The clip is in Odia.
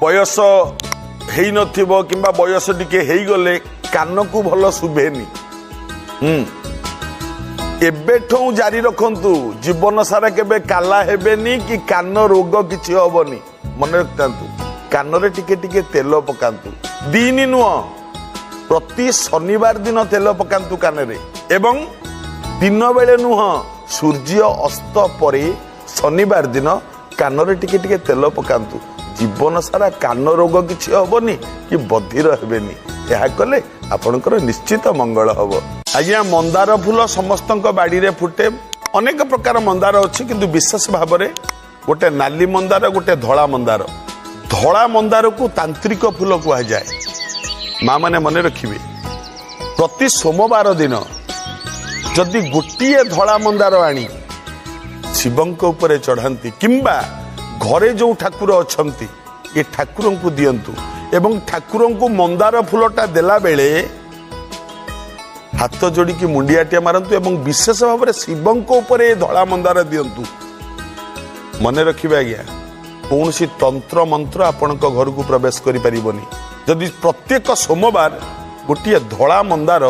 ବୟସ ହେଇନଥିବ କିମ୍ବା ବୟସ ଟିକେ ହେଇଗଲେ କାନକୁ ଭଲ ଶୁଭେନି। ଏବେଠୁ ଜାରି ରଖନ୍ତୁ, ଜୀବନ ସାରା କେବେ କାଲା ହେବେନି କି କାନ ରୋଗ କିଛି ହବନି। ମନେ ରଖିଥାନ୍ତୁ, କାନରେ ଟିକେ ଟିକେ ତେଲ ପକାନ୍ତୁ। ଦିନି ନୁହଁ, ପ୍ରତି ଶନିବାର ଦିନ ତେଲ ପକାନ୍ତୁ କାନରେ, ଏବଂ ଦିନ ବେଳେ ନୁହଁ, ସୂର୍ଯ୍ୟ ଅସ୍ତ ପରେ ଶନିବାର ଦିନ କାନରେ ଟିକେ ଟିକେ ତେଲ ପକାନ୍ତୁ। ଜୀବନ ସାରା କାନ ରୋଗ କିଛି ହବନି କି ବଧିର ହେବେନି। ଏହା କଲେ ଆପଣଙ୍କର ନିଶ୍ଚିତ ମଙ୍ଗଳ ହବ। ଆଜ୍ଞା, ମନ୍ଦାର ଫୁଲ ସମସ୍ତଙ୍କ ବାଡ଼ିରେ ଫୁଟେ। ଅନେକ ପ୍ରକାର ମନ୍ଦାର ଅଛି, କିନ୍ତୁ ବିଶେଷ ଭାବରେ ଗୋଟେ ନାଲି ମନ୍ଦାର, ଗୋଟେ ଧଳା ମନ୍ଦାର। ଧଳା ମନ୍ଦାରକୁ ତାନ୍ତ୍ରିକ ଫୁଲ କୁହାଯାଏ। ମା ମାନେ ମନେ ରଖିବେ, ପ୍ରତି ସୋମବାର ଦିନ ଯଦି ଗୋଟିଏ ଧଳା ମନ୍ଦାର ଆଣି ଶିବଙ୍କ ଉପରେ ଚଢ଼ାନ୍ତି କିମ୍ବା ଘରେ ଯୋଉ ଠାକୁର ଅଛନ୍ତି ଏ ଠାକୁରଙ୍କୁ ଦିଅନ୍ତୁ, ଏବଂ ଠାକୁରଙ୍କୁ ମନ୍ଦାର ଫୁଲଟା ଦେଲା ବେଳେ ହାତ ଯୋଡ଼ିକି ମୁଣ୍ଡିଆଟିଏ ମାରନ୍ତୁ ଏବଂ ବିଶେଷ ଭାବରେ ଶିବଙ୍କ ଉପରେ ଏ ଧଳା ମନ୍ଦାର ଦିଅନ୍ତୁ। ମନେ ରଖିବେ ଆଜ୍ଞା, କୌଣସି ତନ୍ତ୍ର ମନ୍ତ୍ର ଆପଣଙ୍କ ଘରକୁ ପ୍ରବେଶ କରିପାରିବନି ଯଦି ପ୍ରତ୍ୟେକ ସୋମବାର ଗୋଟିଏ ଧଳା ମନ୍ଦାର